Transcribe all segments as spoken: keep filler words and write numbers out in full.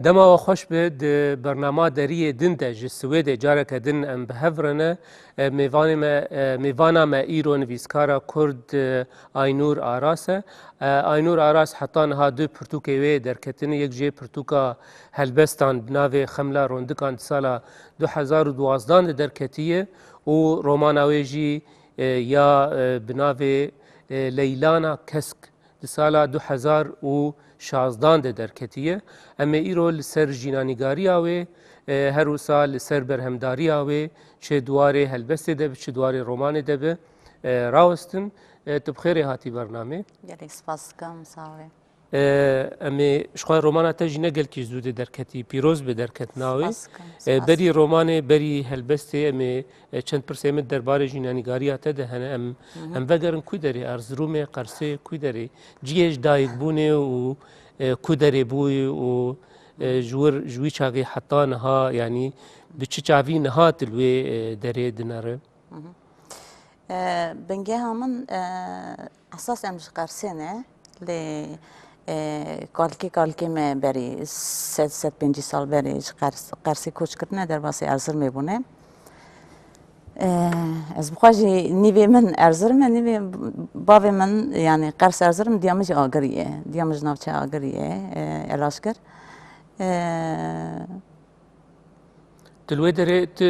Dema we xweş be, di bernama deriyê din de ji Swêdê careke din em bi hev re ne. E, mêvanê me, e, mêvana me îro nivîskara Kurd, e, Aynûr Aras e. E, Aynûr Aras heta niha du pirtûkê wê derketine, yek jê pirtûka helbestan bi navê Xemla Rondikan di sala du hezar û duwazdan de derketiye û romana wê jî, e, ya, e, bi navê, e, Leylana Kesk di sala du hezar û şazdan de derketiye. Em ê îro li ser jînanîgariya wê, e, her wisa li ser berhemdariya wê, çi di warê helbestê de bi, çi di warê romanê de bi, e, rawestin. E, tu bi xêrê hatî bernamê. Gelek spas dikim, sağ ol. E, em ê, ji xwe romana te jî ne gelkî zû de derketî, pîroz be derketina wê. Spas dikim, E, spas. Berî romanê, berî helbestê em ê, e, çend pirsê min derbarê jînanîgariya te de hene. Em, Hı hı. em vegerin ku derê, Erzirûmê, Qersê, ku derê? Cihê ji dayikbûnê û, e, ku derê bûyî û, e, ji wir, ji wî çaxê heta niha, yanî bi çi çavî niha tu li wê, e, derê dinere? Hı hı. E, bingeha min, e, esas em ji Qersê ne, lê, e, kalkê kalkê me berî sed, sed pêncî sal berî ji Qers-, Qersê koç kirine, derbasî Erzirmê bûne. E, ez bi xwe jî nîvê min Erzirm e, nîvê bavê min, yanî Qers Erzirm, diya min jî Agirî ye. Diya min ji navçeya Agirî ye, e, Elaşkir. E, Tu li wê derê, tu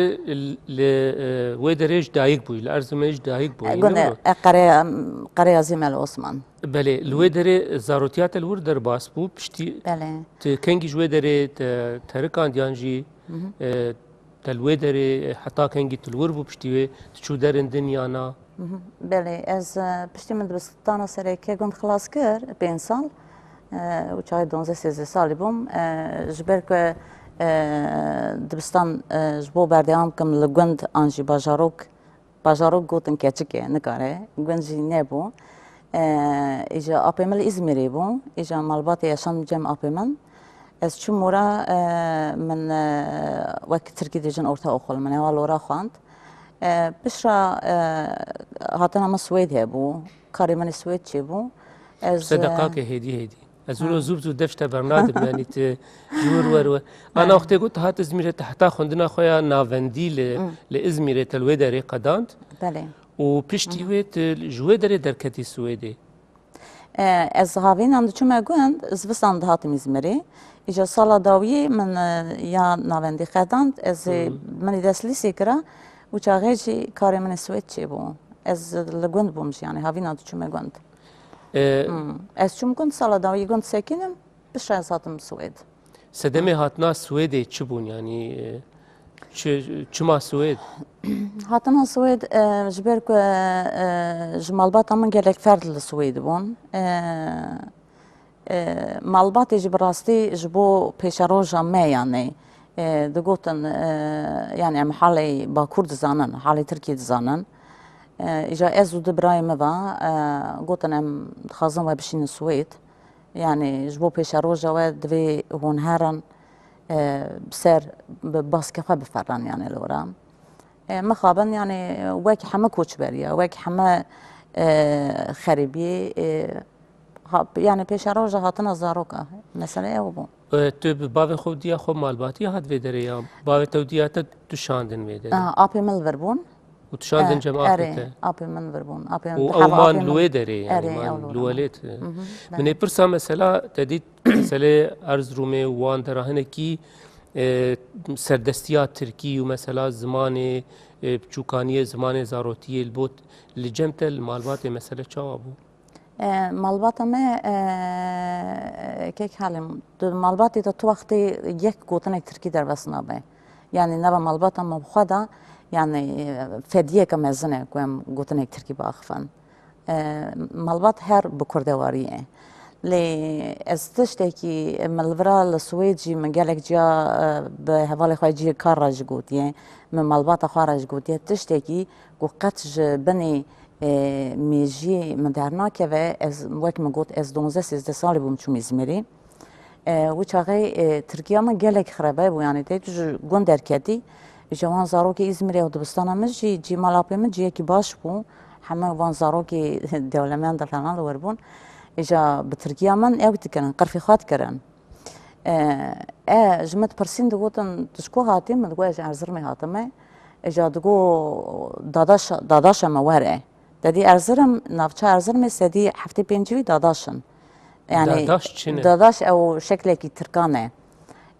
li, e, wê derê ji dayik bûyî, li Erzirmê ji dayik bûyî, Gund ne e, wilo? E, Qere-, Qereyazî Mel Osman. Belê, li wê derê zarotiya te li wir derbas bû, piştî Belê. tu kengî ji wê derê te terikandiyan jî, Hı hı. e, te li wê derê heta kengî tu li wir bû, piştî wê tu çû derin din ya na? Mhm. Belê, ez, e, piştî min dibistana sereke gund xilas kir, pênc sal, e, û çaxê duwazdeh sêzdeh salî bûm. E, ji ber ku, e, dibistan, e, ji bo berdewam kim li gund an jî bajarok, bajarok gotin keçik e, nikare, gund jî nebû. E, îja apê min li Îzmîrê bû, îja malbatê yaşam cem apê min. Ez çûm ora, e, min, e, wek tirkî dibêjin ortaokul, min ewa li ora xwend. E, piştre, e, hatina min Swêd hebû, karê min ê Swêd çêbû. Ez, Sedaqake hêdî hêdî. Ez wilo Ha. zû bi zû dev ji te bernadim, yanî tu ji wir wer we. Ana Belê. wextê got, hat Îzmîrê, te heta xwendina xwe ya navendî li, Hmm. li Îzmîrê te li wê derê qedand. Belê. Û piştî Mhm. wê tu ji wê derê derketî Swêdê. E, ez havînan diçûme gund, zivistan dihatim Îzmirê. Îja sala dawiyê min, e, ya navendî qedand, ez ê Hı hı. min ê dest lîsê kira û çaxê jî karê min ê Swêd çêbû. Ez li gund bûm jî, yanî havînan diçûme gund. E, Hmm. Ez çûm gund, sala dawiyê gund sekînim, piştre ez hatim Swêd. Sedemê hatina Swêdê çi bûn? Yanî, e, çi, çima Swêd? Hatina Swêd, e, ji ber ku, e, ji malbata min gelek ferd li Swêd bûn. E, e, malbatê jî bi rastî ji bo pêşeroja me, yanî, e, digotin, e, yanî em halê Bakur dizanin, halê Tirkiyê dizanin. E, îja ez û du birayê min ve, e, gotin em dixwazin we bişînin Swêd. Yanî ji bo pêşeroja we divê hûn herin, e, bi ser, bi baskê xwe biferin, yanî li wira. E, mixabin, yanî wek heme koçberiya, wek heme, e, xerîbiyê, e, ha, yanî pêşeroja hatina zaroka. Mesele ew bû. E, tu bi bavê xwe û diya xwe malbatî hat vê derê ya? Bavê te û diya te tu şandin vê derê? A, apê min li vir bûn. Û tu şandin E, cem apê erê, te? Apê min vir bûn. Apê min Û bi ew heva man apê li min. Wê derê, yanî Erê, man ew li li wê were. lê te. Mhm, Min belê. ê pirsa mesela, te dît meselê Erzirûmê û wan dera hinekî, e, serdestiya tirkî û mesela zimanê, e, biçûkaniyê, zimanê zarotiyê li bo t-, li cem te, li malbatê mesele çawa bû? E, malbata me, e, kek halim, di malbatê de tu wextê yek gotinek tirkî derbas nabe. Yanî nava malbata me bi xwe de, yanî, e, fediyeke mezin e ku em gotinek tirkî biaxifin. E, malbat her bi kurdewarî ye. Lê ez tiştekî min li vira li Swêd jî min gelek ciya, e, bi hevalê xwe cihê kar re jî gotiye, min malbata xwe re jî gotiye. Tiştekî ku qet ji binê e, mêjiyê min dernakeve, ez, wek min got, ez duwazdeh sêzdeh salî bûm çûm Îzmîrê. E, wî çaxê, e, Tirkiya min gelek xirebe bû, yanî tê tu ji gund derketî, ji wan zarokê Îzmîrê û dibistana min jî, cî mala pê min ciyekî baş bû, heme wan zarokê dewlemend falan li wir bûn. Îja bi Tirkiya min ew dikirin, qirfê xwe dikirin. E, e, ji min dipirsîn digotin, "Tu ji ku hatî?" Min digot, "Ez ji Erzirmê hatime." Îca digot, "Dadaş, dadaşa me were." Te dî Erzirim, navça Erzirmê sedî heftê pêncî wî dadaş in. Yani, Dadaş çi ne? Dadaş ew şeklekî tirkan e.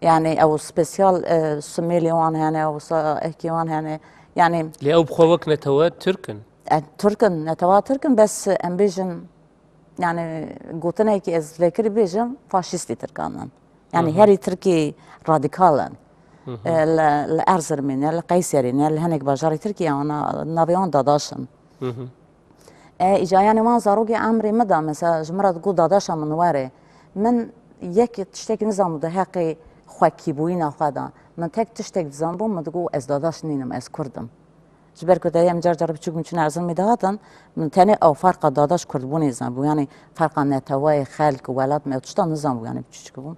Yani ew spesyal, e, simêlê wan hene, ew sa-, ehkê wan hene. Yani Lê ew bi xwe wek netewe Tirk in? E, Tirk in, netewa Tirk in, bes em bêjin, yani gotinekî ez vekirî bêjim, faşîstî Tirkan in. Yani Hı hı. herî Tirkî radîkal in. Hı hı. E, li, li Erzirmê ne, li Qeyserê ne, li hinek bajarê Tirkiye wana navê wan Dadaş in. Hı hı. E, îca yani wan zarokê emrê min da, mesela ji min re digot, "Dadaşa min were." Min yek tiştek nizanbû di heqê xwekîbûyîna xwe de. Min tek tiştek dizanbû, min digot, "Ez dadaş nînim, ez Kurd im." Ji ber ku te em car car biçûk min çûn Erzirmê dihatin, min tenê ew ferqa dadaş kurdbûnê zanbû. Yani ferqa neteweyê, xelk, welat, me ew tişta nizanbû, yani biçûçik bûm.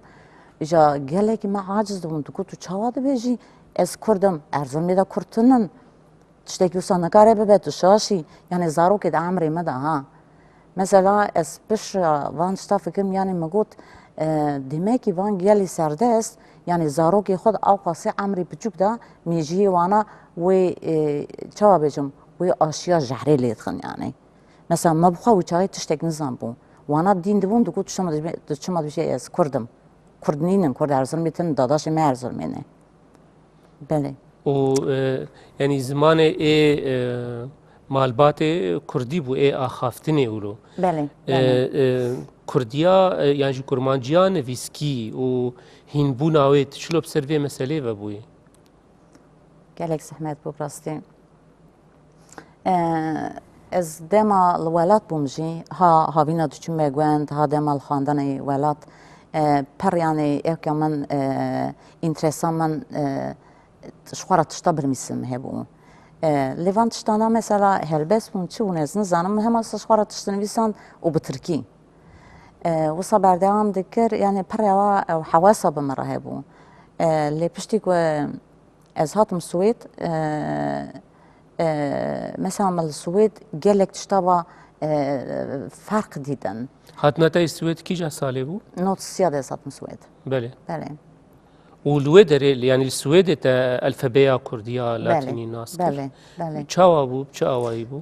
Îca gelekî me aciz dibûn, digot, "Tu çawa dibêjî, ez Kurd im, Erzirmê de Kurd tune ne." Tiştekî wisa nikare bibe, tu şaş î. Yani zarokê di emrê me de ha. Mesela ez piştre van tişta fikirim, yani min got, e, demekî van gelî serdest, yani zarokê xwe di ewqasê emrê biçûk de mêjiyê wana wê, e, çawa bêjim, wê aşiya jehrê lê dixin yani. Mesela me bi xwe wî çaxê tiştek nizanbû. Wana dîn dibûn, digot, "Tu çima dibê-, tu çima dibêjî ez Kurd im? Kurd nînin, Kurd Erzirmê tune, dadaşê me Erzirmê ne." Belê. Û, e, yanî zimanê ê, e, malbatê kurdî bû, ê axaftinê wilo. Belê, E, belê. e, kurdiya, e, yan jî kurmanciya nivîskî û hînbûna wê, tu çilo bi ser vê meselê ve bûyî? Gelek zehmet bû, bi rastî. E, ez dema li welat bûm jî, ha havîna diçûme gund, ha dema li xwendinê welat, e, per yanî ewka min, e, înteresa min, e, ji xwe re tişta binivîsim hebû. E, lê van tiştana mesela helbest bûn, çi bûn ez nizanim, hema ji xwe re tişt dinivîsand û bi tirkî. E, wisa berdewam dikir, yani pir ewa ew hewesa bi min re hebû. E, lê piştî ku ez hatim Swêd, e, e, mesela min li Swêd gelek tişta va, e, ferq dîtin. Hatina te yê Swêd kîja salê bû? Nod siya de ez hatim Swêd. Belê. Belê. Û li wê derê, yanî li Swêdê te elfebeya kurdî ya Belê, latînî nas kir? Belê, belê. Çawa bû, bi çi awayî bû?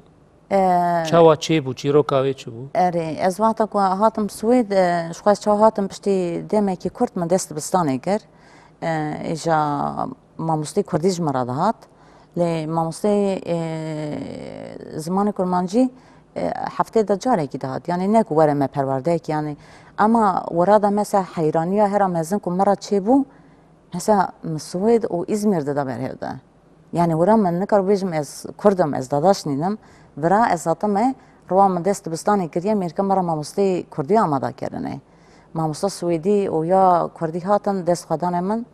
Ee, Çawa çêbû, çîroka wê çi bû? Erê, ez wexta ku hatim Swêd, e, ji xwe ez çawa hatim, piştî demekî kurt min dest dibistanê kir. E, îja mamosteyê kurdî ji min re dihat. Lê mamosteyê, e, zimanê kurmancî, e, heftê de carekî dihat. Yanî ne ku were me perwerdeyekî, yanî, ema wira de mesela heyraniya hera mezin ku min re çêbû, mesela min Swêd û Îzmîr dida berhev de. Yani wira min nikar bêjim ez Kurd im, ez dadaş nînim. Vira ez hatime, rowa min dest dibistanê kiriye, mêrke me re mamosteyê kurdî amada kirine. Mamosta Swêdî û ya kurdî hatin dest xwe dane min.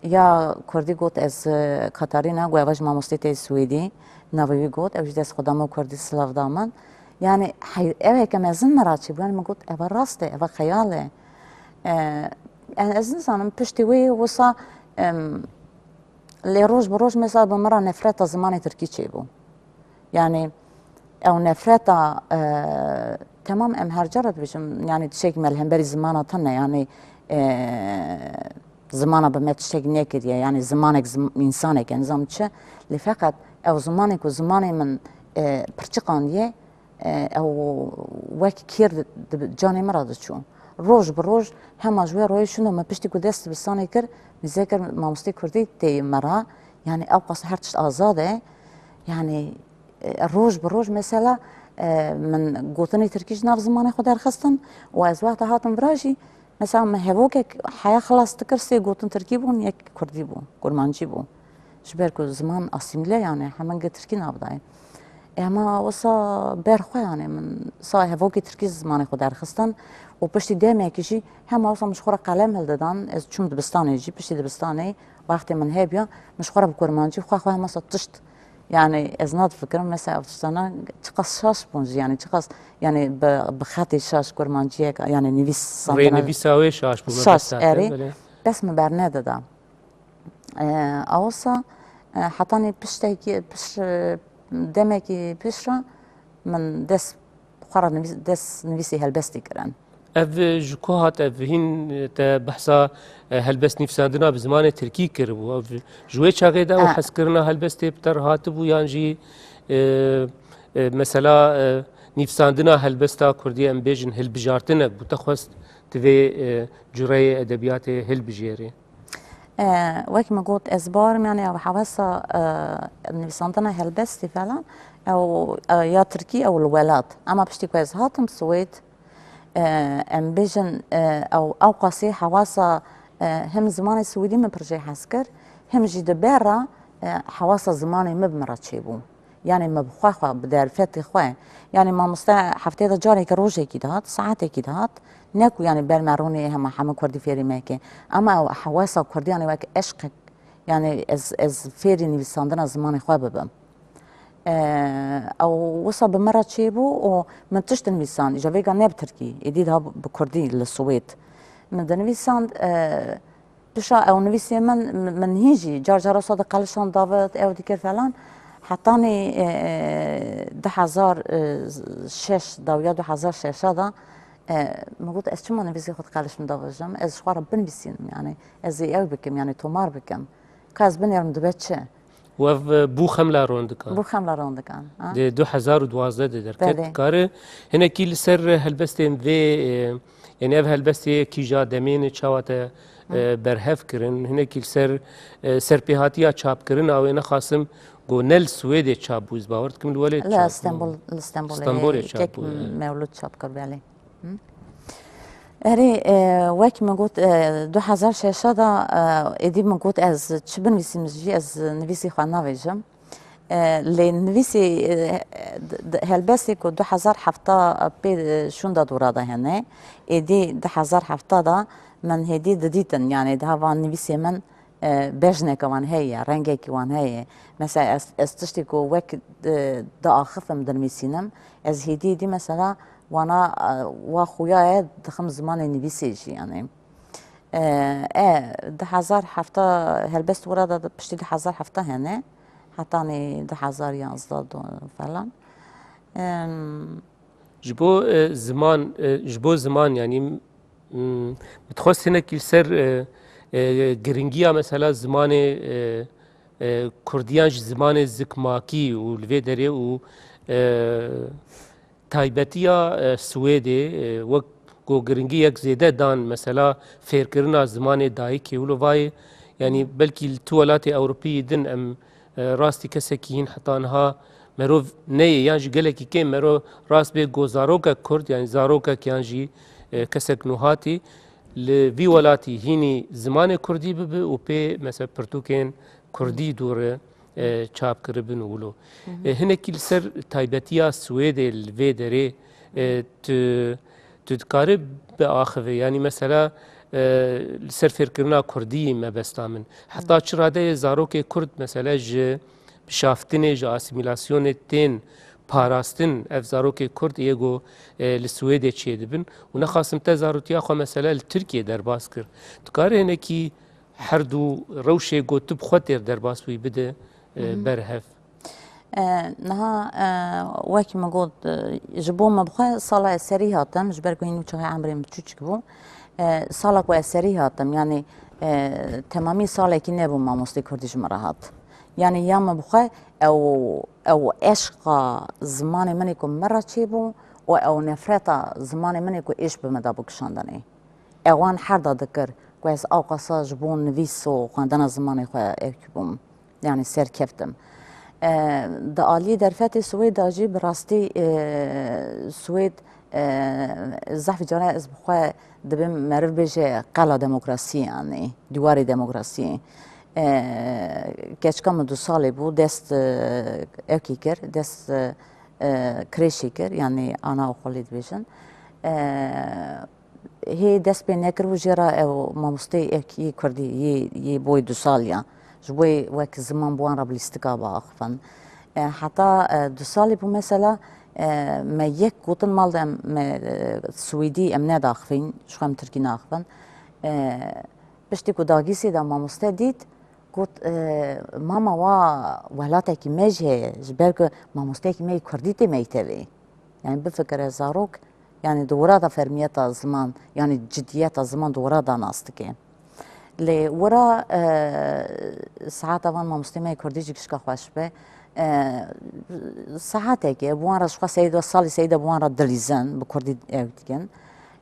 Ya kurdî got ez, e, Katarîna, got eva ji mamosteyê te yê Swêdî, navê wî got, ew jî dest xwe da min û kurdî silav da min. Yani hey-, ew heke mezin min re çêbû, yani min got eva rast e, eva xeyal e. E, yani ez nizanim piştî wê wisa, em, Lê roj bi roj mesela bi min re nefreta zimanê tirkî çêbû. Yani ew nefreta, e, temam em her cara dibêjim, yani tiştekî me li hemberî zimana tune, yani, e, zimana bi me tiştek nekiriye, yani zimanek zim-, însanek e, nizam çi. Lê feqet ew zimanek ku zimanê min, e, pirçiqandiye, E, ew wek kêr di, di canê min re diçû. Roj bi roj hema ji wê royê şûno min piştî ku dest dibistanê kir, nîzê kir mamosteyê kurdî tê me re. Yani ewqas her tişt azad e. Yani, e, roj bi roj mesela, e, min gotinê tirkî ji nav zimanê xwe derxistin û ez wexta hatim vira jî, mesela min hevokek heya xilas dikir, sê gotin tirkî bûn, yek kurdî bû, kurmancî bû. Ji ber ku ziman asîmîle, yani hemin gi tirkî nav dayê. Ema wisa ber xwe, yani min sa hevokê tirkî zimanê xwe derxistin û piştî demekî jî hema wisa min ji xwe re qelem hildidan, ez çûm dibistanê jî, piştî dibistanê wextê min hebiya, min ji xwe re bi kurmancî xwe xwe hema sa tişt, yani ez nadifikirim, mesela ev tiştana çiqas şaş bûn jî, yani çiqas, yani bi, bi xetê şaş kurmanciyek, yani nivîs Rê santine nivîsa wê şaş bû, me şaş, bes erê, belê. Bes min bernedida. E, awsa, e, hetanî piştekî, piş-, e, demekî piştre min dest xwe re nivîs-, dest nivîsî helbestî kirin. Ev ji ku hat ev hîn te behsa, e, helbest nivîsandina bi zimanê tirkî kiribû? Ev ji wê çaxê de ew Ha. hezkirina helbestê bi te re hatibû yan jî, e, e, mesela, e, nivîsandina helbesta kurdî em bêjin hilbijartin e, bû te xwest tu vê, e, cureyê edebiyatê hilbijêrî? E, wek min got, ez bawerim, yani ew hewesa, e, nivîsandina helbestî falan, ew, e, ya tirkî ew li welat. Ema piştî ku ez hatim Swêd, e, em bêjin, e, ew, ew qasî hewasa, e, him zimanê swêdî min pir jê hez kir, him jî di ber re, e, hewasa zimanê min bi min re çêbû. Yani me bi xwe xwe, bi derfetê xwe. Yani mamoste hefteyê de carekî rojekî dihat, saetekî dihat. Ne ku yani ber me rûnê hema hemû kurdî fêrî meke. Ama ew hewesa kurdiyan wek eşqek, yani ez, ez fêrî nivîsandina zimanê xwe bibim. Eee, ew wisa bi min re çêbû û min tişt nivîsand. Îja vêga ne bi tirkî, êdî daha bi kurdî li Swêd. Min dinivîsand, eee, Pişa ew nivîsê min, min hîn jî car cara wisa diqelişand davêt, ew dikir falan. Hetanî, e, e, du hezar şeş da ya du hezar şeş da, e, min got, ez çima nivîsê xwe diqelişim davêjim? Ez ji xwe re binivîsînim, yani ez ê ew bikim, yani tomar bikim. Ka ez binêrim dibe çi? Û ev, e, bû Xemla Rondikan. Bû Xemla Rondikan, ha? Di du hezar û duwazdeh de derket. Belê. Dikare hinekî li ser helbestên vê, e, yani ev helbestê kîja demê ne çawa te, e, Hı. berhev kirin, hinekî li ser, e, serpêhatiya çapkirina wê nexasim ku ne li Swêdê çap bû, ez bawer dikim li welê Li çap bû. Stenbol, li Stenbolê Stenbolê çap kek bû, e. Mewlûd çap kir, belê. Hı. Erê, e, wek min got, e, du hezar şeş da, e, êdî min got, ez çi binivîsim jî, ez nivîsî xwe navêjim. E, lê nivîsî, e, d-, d-, helbestê ku du hezar heft pê, e, şûnda dûra de hene, êdî du hezar heft da min hêdî didîtin, yani daha van nivîsê min, e, bejneke wan heye, rengekî wan heye. Mesela ez, ez tiştê ku wek, e, diaxifim, dinivîsînim, ez hêdî hêdî mesela wana, e, wa xuya ye dixim zimanê nivîsê jî, yani. E, e, du hezar hefta helbest wira da piştî du hezar hefta hene. Hetanî du hezar yanzdeh do-, falan. Em, Ji bo, e, ziman, e, ji bo ziman, yanî, m, min dixwest hinekî li ser, e, e, giringiya mesela zimanê, e, e, kurdiyan ji zimanê zikmakî û li vê derê û, e, taybetiya, e, Swêdê, e, wek ku giringî yek zêde dan mesela fêrkirina zimanê dayikê û li vayê, yanî belkî li tu welatê Ewropî din em, e, rastî kesekî hîn heta niha merov neyê, yan jî gelekî kêm merov rast bê ku zarokek kurd, yanî zarokek yan jî, e, kesek nûhatî li vî welatî hînî zimanê kurdî bibe û pê mesela pirtûkên kurdî dû re, e, çap kiribin û wilo. Hı hı. E, hinekî li ser taybetiya Swêdê li vê derê, e, tu, tu dikarî biaxivî, yanî mesela, e, li ser fêrkirina kurdî mebesta min. Heta çi radeyê zarokê kurd mesela ji bişaftinê, ji asîmîlasyonê tên parastin, ev zarokê kurd yê ku, e, li Swêdê çêdibin û nexasim te zarotiya xwe mesela li Tirkiyê derbas kir. Dikarî hinekî her du rewşê ku tu bi xwe têr derbas bûyî bide, e, Hı hı. berhev. E, niha, e, wekî min got, e, ji bo min bi xwe sala ez serî hatim, ji ber ku hîn û çaxê emrê min çûçik bû. E, sala ku ez serî hatim, yanî, e, temamî salekî nebû mamostê kurdî ji min re hat. Yanî ya min bi xwe ew, ew eşqa zimanê min ê ku min re çêbû û ew nefreta zimanê min ê ku êş bi min de bû kişandinê. Ewan her da dikir ku ez awqasa ji bo nivîs û xwendina zimanê xwe ewkî bûm. Yani serkeftim. E, di aliyê derfetê Swêd de jî bi rastî, e, Swêd, e, zehf cara ez bi xwe dibim meriv bêje qela demokrasiyê, yani dîwarê demokrasiyê. E, keçika min du salê bû, dest, e, ewkî kir, dest, e, e, krêşî kir, yani ana okulê dibêjin. E, Hê dest pê nekiribû jê re ew mamosteyê ek yê kurdî, yê, yê boyê du saliya. Ji bo wek ziman bi wan re bi lîstika biaxifin. E, heta, e, du salî bû mesela, e, me yek gotin mal de em, me, e, swêdî em nedaxivîn, ji xwe em tirkî naxivin. E, piştî ku dagîsê de mamoste dît, got, e, mama wa welatekî me jî heye, ji ber ku mamosteyekî me yê kurdî tê mektevê. Yani bifikire zarok Yani di wira de fermiyeta ziman, yani cidiyeta ziman di wira de nas dike. Lê wira, e, saeta van mamostê me yê kurdî jî gişka xweş be. E, saetekê bi wan re ji xwe seyî de salî seyî de bi wan re dilîzin, bi kurdî ew dikin.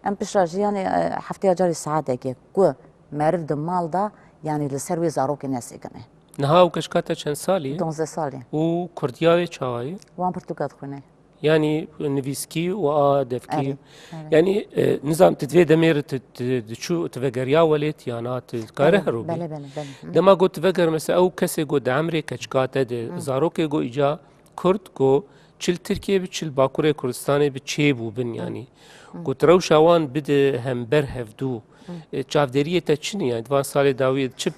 Em piştre jî yani, e, hefteya carî saetekê ku meriv di mal de, yani li ser wê zarokê nesêkine. Niha ew keçika te çend salî ye? Donzdeh salî. Û kurdiya wê çawa ye? Wan pirtûka dixwîne. Yanî nivîskî û a devkî. Erê, erê. Yanî, e, nizam tu divê demê re tu, tu, diçû, tu vegeriya welêt ya na, tu dikare Belê, hero bî. Belê, belê, belê. Hı. Dema got tu veger, mesela ew kesê got di emrê keçika te de, Hı. zarokê got îca Kurd got çil Tirkiye bi çil Bakurê Kurdistanê bi çê bû bin Hı. yanî. Hı. Got rewşa wan bide hember hevdû. Hı. E, çavderiyê te çi ne yanî? Di van salê dawiyê de çi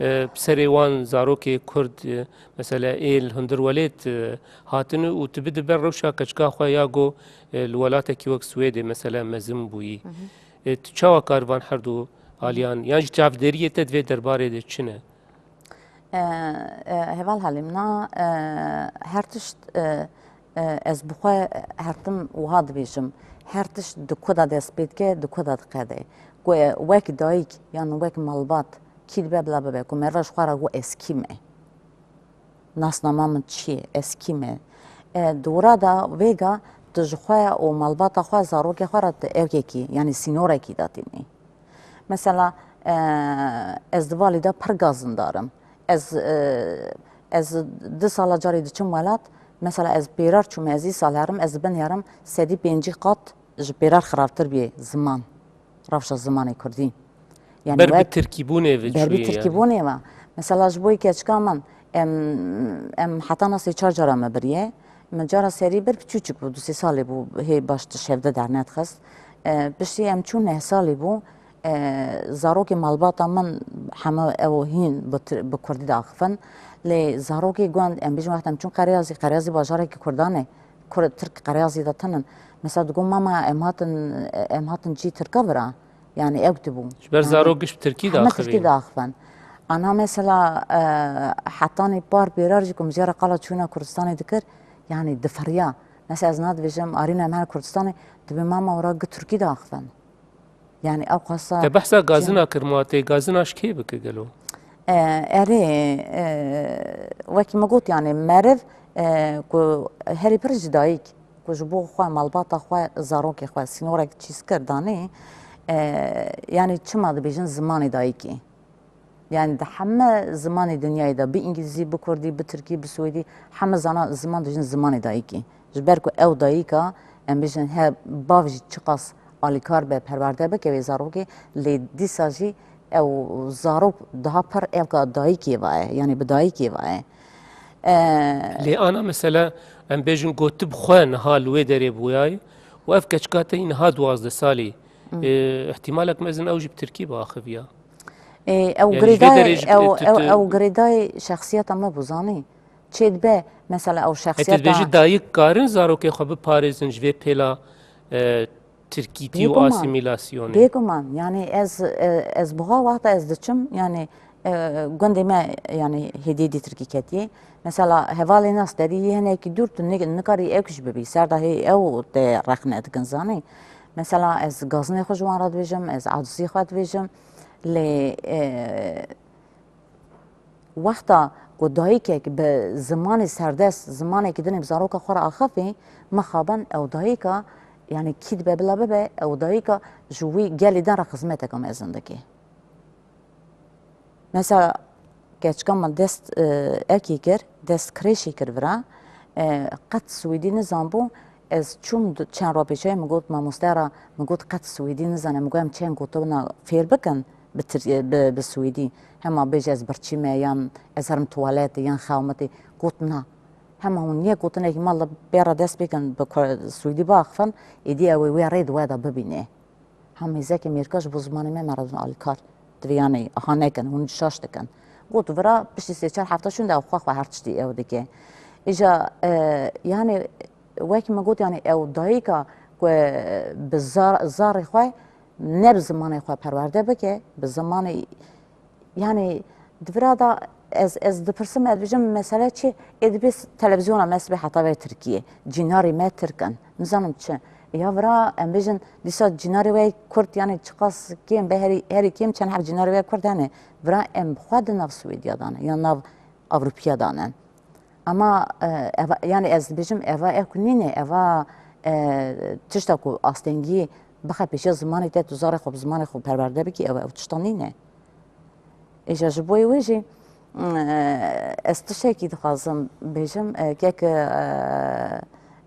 e, bi serê wan zarokê Kurd, e, mesela ê li hundir welêt, e, hatine û tu bide ber rewşa keçika xwe ya go, e, li welatekî wek Swêdê mesela mezin bûyî. Hı hı. E, tu çawa kar van her du aliyan, yan jî çavderiyê te di vê derbarê de çi ne? E, e, Heval Halîm, na, e, her tişt, e, e, ez bi xwe her tim wiha dibêjim, her tişt di ku de dest pê dike, di ku de diqede. Ku, e, wek dayik yan wek malbat, kî dibe bila bibe, ku merve ji xwe re got ez kî me? Nasnama min çi ye? Ez kî me? E, di wira de vêga tu ji xwe û malbata xwe, zarokê xwe re tu ewkekî, yanî sînorekî datînî. Mesela, e, ez di valî de pir gazindar im. Ez, e, ez du sala carî diçim welat, mesela ez pêrar çûme, ez îsal herim, ez di bin herim sedî pêncî qat ji pêrar xirabtir bî ziman, rewşa zimanê kurdî. Yani Ber bi wek tirkîbûnê ve ber bi çûyê yani. tirkîbûnê ve. Mesela ji bo yê keçika min, em, em heta na sê çar cara me biriye. Min cara serî bir piçûçik bû, du sê salê bû, hê baş tu şevde dernedixist. E, piştî em çûn neh salî bû, e, zarokê malbata min heme ew hîn bi tir-, bi kurdî diaxifin. Lê zarokê gund, em bêjin wexta em çûn Qeryazî, Qeryazî bajarekî kurdan e. Kur-, Tirk Qeryazî de tinin. Mesela digot, mama, em hatin, em hatin cî Tirka vira. Yani ew tibû. Ji ber Yani zarok giş bi tirkî heme diaxivî. tirkî diaxivin. Ana mesela, e, hetanî par pêrar jî ku mijara qala çûna Kurdistanê dikir, yani difiriya. Mesela ez na dibêjim, arîna em her Kurdistanê, dibê mama wira gi tirkî diaxivin. Yani ew qasa Te behsa çi- gazina kir, ma tê gazina ji kê bike gelo? E, erê, e, wekî min got, yani meriv, e, ku herî pir ji dayik, ku ji bo xwe, malbata xwe, zarokê xwe sînorek çîz kir danê, e, yani çima dibêjin zimanê dayikê? Yani di heme zimanê dinyayê de, bi îngilîzî, bi kurdî, bi tirkî, bi swêdî, heme zana ziman dibêjin zimanê dayikê. Ji ber ku ew dayika, em bêjin, he bav jî çiqas alîkar be, perwerde bike wê zarokê, lê dîsa jî ew zarok daha pir ewka dayikê ve ye, yani bi dayikê ve ye. E, Lê ana mesela, em bêjin, got tu bi xwe niha li wê derê bûyayî û ev keçika te yî niha duwazdeh salî, Hmm. e, ihtimalek mezin ew jî bi tirkî biaxiviya. E, ew Yani ji vê girêdayê, derê jî ew, tu, tu, ew, tu ew girêdayê şexsiyeta me bû, zanî. Çê dibe, mesela ew E, tu şexsiyeta dibêjî dayik karin zarokê xwe biparêzin ji vê pêla, e, tirkîtî û Bêguman. asîmîlasyonê. Bêguman, yani ez, e, ez buha wexta ez diçim, yani, e, gundê me, yani hêdî hêdî tirkî ketiye. Mesela hevalê nas derî yê hinekî dûr tu nik-, nikarî ew kişî bibî. Ser de hê ew te rexne dikin, zanî. Mesela ez gazinê xwe ji wan re dibêjim, ez acizî xwe dibêjim. Lê, e, Wexta ku dayikek bi zimanê serdest, zimanekî din ê bi zaroka xwe re axifî, mixabin ew dayika, yani kî dibe bila bibe, ew dayika ji wî gelê din re xizmeteke mezin dike. Mesela keçika min dest, e, ekî kir, dest kirêşî kir vira, e, qet swêdî nizanbû, Ez çûm di-, çend roj pêşayê min got, mamoste re, min got, qet swêdî nizane, min got, em çend gotina fêr bikin bi tir-, bi, bi swêdî. Hema bêje ez birçî me, yan ez herim tuwaletê, yan xewmetê. Got, na. Hema hûn yek gotinekî mala bê re dest pê kin, bi ku-, swêdî biaxifin, êdî ew ê wê rê di we de bibîne. Hem hêzekê mêrka ji bo zimanê me, me re didin alîkar. Divê yanî aha nekin, hûn şaş dikin. Got, vira piştî sê çar hefte şûnde ew xwe xwe her tiştî ew dike. Îja, e, yanî wekî min got, yanî ew dayika ku bi zar-, zarê xwe, ne bi zimanê xwe perwerde bike, bi zimanê, yanî di vira da ez, ez dipirsim, ez dibêjim, mesele çi? Ê dibê s-, televizyona me sibê heta ve Tirkiye. Cînarê me Tirk in. Nizanim çi. Ya vira em bêjin dîsa cînarê wê kurd, yanî çiqas kêm be, herî, herî kêm çend heb cînarê wê kurd hene. Vira em xwe di nav Swêdiya de ne, yan nav Ewropiya de ne. Ama, e, eva, yanî ez dibêjim, eva ew ku nîne, eva, e, tişta ku astengî bixe pêşiya zimanê te, tu zarê xwe bi zimanê xwe perwerde bikî, ew, ew tişta nîne. Îja ji bo wê jî, e, ez tiştekî dixwazim bêjim, e, kek, e,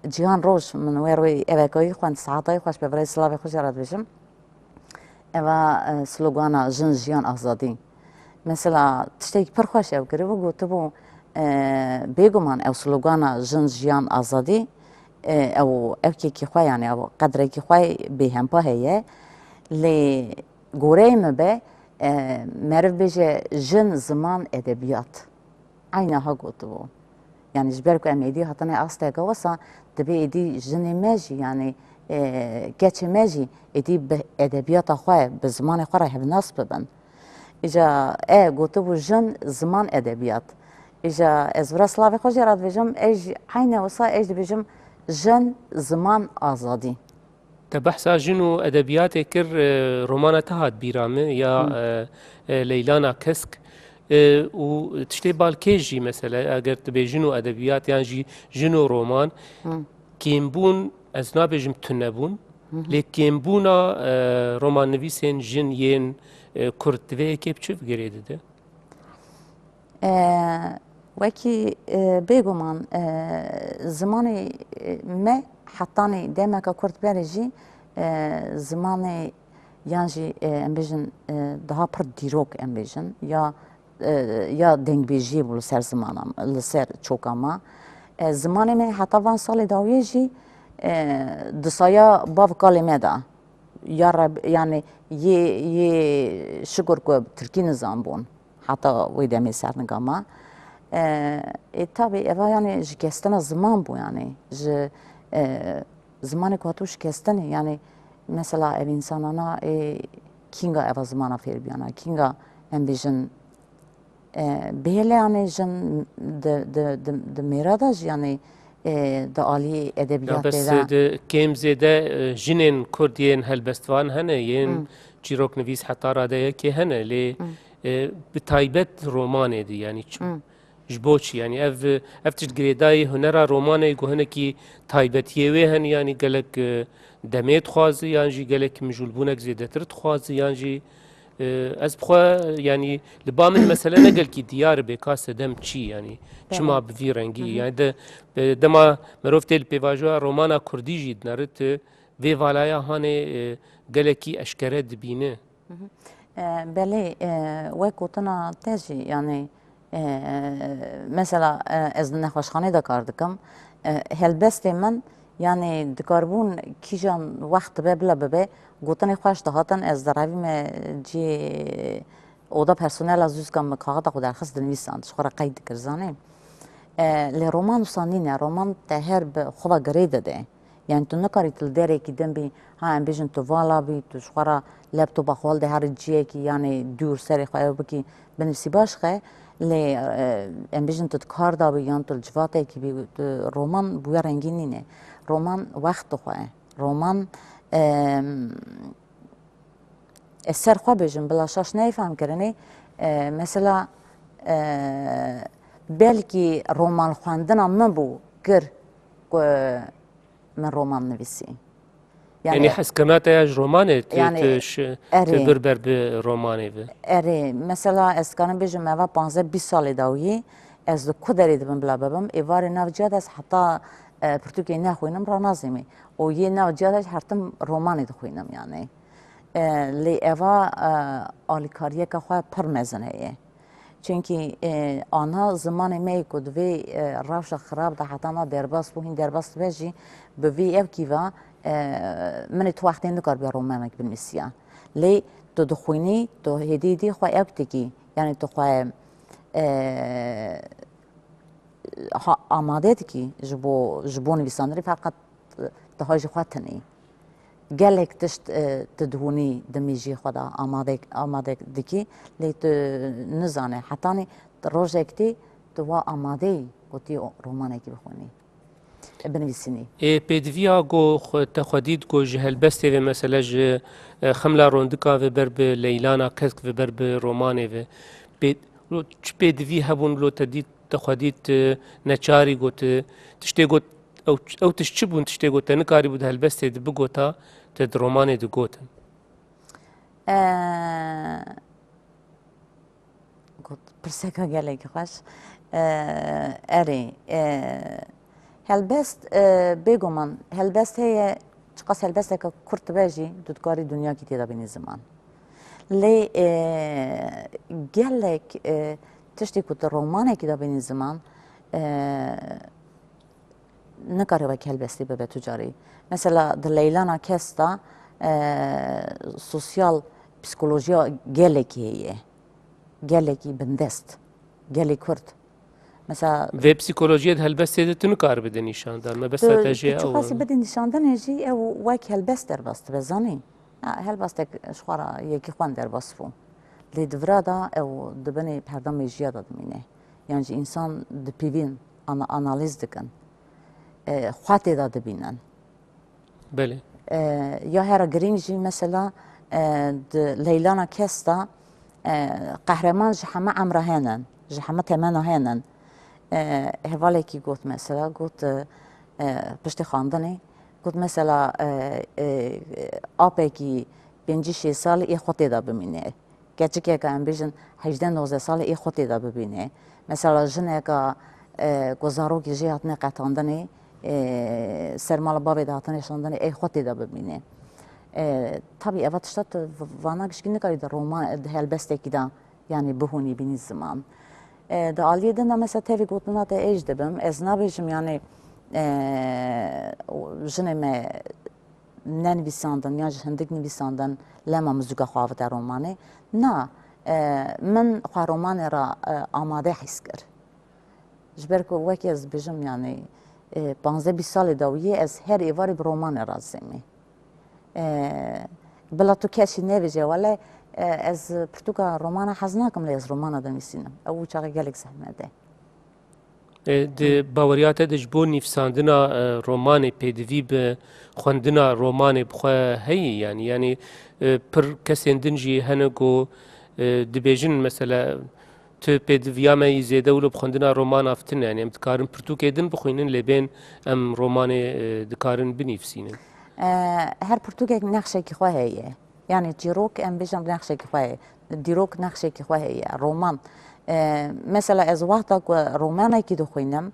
Cihan Roj, min wê rûyê evekayî xwend, saetayî xweş be, virayê silavê xwe jê re dibêjim. Eva, e, slogana Jin, Jiyan, Azadî. Mesela tiştekî pir xweş ew kiribû, gotibû, e, bêguman ew slogana Jin, Jiyan, Azadî, e, ew evkekî xwe, yanî ew qedrekî xwe bêhempa heye. Lê goreyê min be, e, meriv bêje jin, ziman, edebiyat. Eyna ha gotibû. Yanî ji ber ku em êdî hatine asteke wisa, dibê êdî jinê me jî, yanî, e, keçê me jî êdî bi edebiyata xwe, bi zimanê xwe re hevnas bibin. Îja e gotibû jin, ziman, edebiyat. Îja ez vira silavê xwe jê re dibêjim, ez jî eyne wisa ez dibêjim jin, ziman, azadî. Te behsa jin û edebiyatê kir, e, romana te hat bîra min ya, Hı. e, e, Leylana Kesk. E, û tiştê balkêş jî, mesela, eger tu bê jin û edebiyat yan jî jin û roman, Hı. kêmbûn, ez nabêjim tunebûn, Hı hı. lê kêmbûna, e, romannivîsên jin yên, e, kurd di vê yekê bi çi bi girê dide? E, wekî, e, bêguman, e, zimanê, e, me hetanî demeke kurt berê jî, e, zimanê yan jî, e, em bêjin, e, daha pir dîrok em bêjin, ya, e, ya dengbêjiyê bû li ser zimana, li ser çoka me. E, zimanê me heta van salê dawiyê jî, e, di saya bav kalê me de. Ya reb-, yanî yê, yê şikur ku tirkî nizanbûn. Heta wê demê sernika me. E, ê, tabî eva, yanî, şikestina ziman bû, yanî, ji, e, zimanê ku hatibû şikestinê, yanî, mesela, ev însanana, ê, kînga eva zimana fêr biyana, kînga, em bêjin, e, bihêle, yanî, jin di, di, di, di mêra de jî, yanî, e, di alî Ya edebiyatê bes de. Di kêm zêde, e, jinên kurd yên helbestvan hene, yên Hmm. çîroknivîs heta radeyekê hene, lê, Hmm. e, bi taybet romanê de, yanî çi, Hmm. ji bo çi? Yanî ev, ev tişt girêdayî hunera romanê ku hinekî taybetiyê wê hene, yanî gelek, e, demê dixwaze, yan jî gelek mijûlbûnek zêdetir dixwaze, yan jî Ee, ez bi xwe, yanî, li ba min mesele ne gelkî diyar e bê ka sedem çi, yanî, Belê. çima bi vî rengî, Hı hı. yanî, de, e, dema merov tê li pêvajoya romana kurdî jî dinere, tu vê valaya hanê, e, gelekî eşkere dibîne. Hı hı. E, belê, e, wek gotina te jî, yanî, e, mesela, e, ez di nexweşxanê de kar dikim. E, helbestê min, yanî, dikaribûn kîjan wext be bila bibe, gotinê xweş dihatin, ez direvîme cihê oda personela zû zika min kaxita xwe derxist dinivîsand, ji xwe re qeyd dikir, zanî. E, lê roman wisa nîne, roman te her bi xwe ve girê dide. Yanî tu nikarî tu li derekî din bî, ha, em bêjin tu vala bî, tu ji xwe re laptopa xwe hilde herî ciyekî, yanî dûr serê xwe ew bikî, binivîsî baş xe, lê, e, em bêjin tu di kar de bî, yan tu li civatekî bî, tu, roman bi wê rengî nîne. Roman wext dixwe. Roman, e, ez ser xwe bêjim, bila şaş neyê fehmkirinê, e, mesela, e, belkî roman xwendina min bû kir ku min roman nivîsî. Yanî, Yanî hezkirina te ya ji romanê, tu, Yanî, tu şi-, tu erê. bir ber bi romanê bi. Erê, mesela ez karim bêjim, eva panzdeh bîst salê dawiyê, ez li ku derê dibim bila bibim, êvarê nav ciya de ez heta, e, pirtûkê nexwînim ranazîmî. Û yê nav ciya de ez her tim romanê dixwînim, yanî. E, lê eva, e, alîkariyeke xwe pir mezin heye. Çunkî, e, ana zimanê me yê ku di vê, e, rewşa xirab de heta na derbas bû, hîn derbas dibe jî, bi vî evkî ve, e, min ê tu wextê nikaribe romanek binivîsiya. Lê tu dixwînî, tu hêdî hêdî xwe evk dikî. Yanî tu xwe, e, ha, amade dikî ji bo, ji bo nivîsandinê, feqet tu ha jî xwe tinî. Gelek tişt, e, tu dihûnî di mêjiyê xwe de amade, amade dikî, lê tu nizane, hetanî rojek tê tu wa amade yî ku tu romanekî bixwînî. binivîsînî. Ê pêdiviya ku xwe, te xwe dît ku ji helbestê ve, mesela ji, e, Xemla Rondika ve ber bi Leylana Kesk ve ber bi romanê ve, pê-, lo çi pêdivî hebûn, lo te dît, te xwe dît, e, neçarî got, e, tiştê got, ew, ew tişt çi bûn, tiştê got te nikarîbû di helbestê de bigota, te di romanê de gotin? E, Got, pirseka gelekî xweş. Eee, erê, eee, helbest, eee, bêguman, helbest heye, çiqas helbesteke kurt be jî, tu dikarî dinyakî tê de bînî ziman. Lê, eee, gelek, eee, tiştî ku tu romanekî de bînî ziman, eee, nikare wek helbestî bibe tu carî. Mesela di Leylana Kes de, e, sosyal psîkolojiya gelekî heye. Gelekî bindest. Gelê Kurd. Mesela vê psîkolojiyê di helbestê de tu nikare bidî nîşandan. Mebesta te jê ew e. Tu çiqasî bidî nîşandanê jî ew wek helbest derbas dibe, zanî? Ha, helbestek ji xwe re yekî xwen derbas bû. Lê di vira de ew di binê perda mêjiya de dimîne. Yan jî însan dipîvîn, ana-, analîz dikin. E, xwe tê de dibînin. Belê. E, ya hera girîng jî mesela, e, di Leylana Kes de, e, qehreman ji heme emra henin, ji heme temena henin. E, hevalekî got mesela, got, e, e, piştî xwendinê, got mesela, e, e, apekî pêncî şêst salî ê xwe tê de bimîne. Keçikeke em bêjin hejdeh nozdeh salî ê xwe tê de bibîne. Mesela jineke, e, ku zarokê jê hatine qetandinê, e, ser mala bavê de hatine şandinê, ê xwe tê de bibîne. E, tabî eva tişta tu v-, vana gişkî nikarî di roman, di helbestekî de, yanî bihûnî bînî ziman. E, di aliyê din de mesela tevî gotina te êj dibim. Ez nabêjim yanî, e, jinê me nenivîsandin yan ji hindik nivîsandin lema muzika xwe avite romanê. Na, e, min xwe romanê re, e, amade hîs kir. Ji ber ku wekî ez dibêjim, yanî, e, panzdeh bîst salê dawiyê ez her êvarê bi romanê re dizêmî. E, bila tu kesî nebêje, wele, e, ez pirtûka romana hez nakim, lê ez romana dinivîsînim. Ew çaxê gelek zehmet e. E, di baweriya te de ji bo nivîsandina, e, romanê pêdivî bi xwendina romanê bi xwe heye, yanî, yanî, e, pir kesên din jî hene ku, e, dibêjin, mesela, tu pêdiviya me yî zêde wilo bi xwendina romana fitin, yanî em dikarin pirtûkê din bixwînin, lê bên em romanê, e, dikarin binivîsînin. E, her pirtûkek nexşekî xwe heye. Yanî çîrok, em bêjin, nexşekî xwe heye. Dîrok nexşekî xwe heye. Roman. E, mesela ez wexta ku romanekî dixwînim,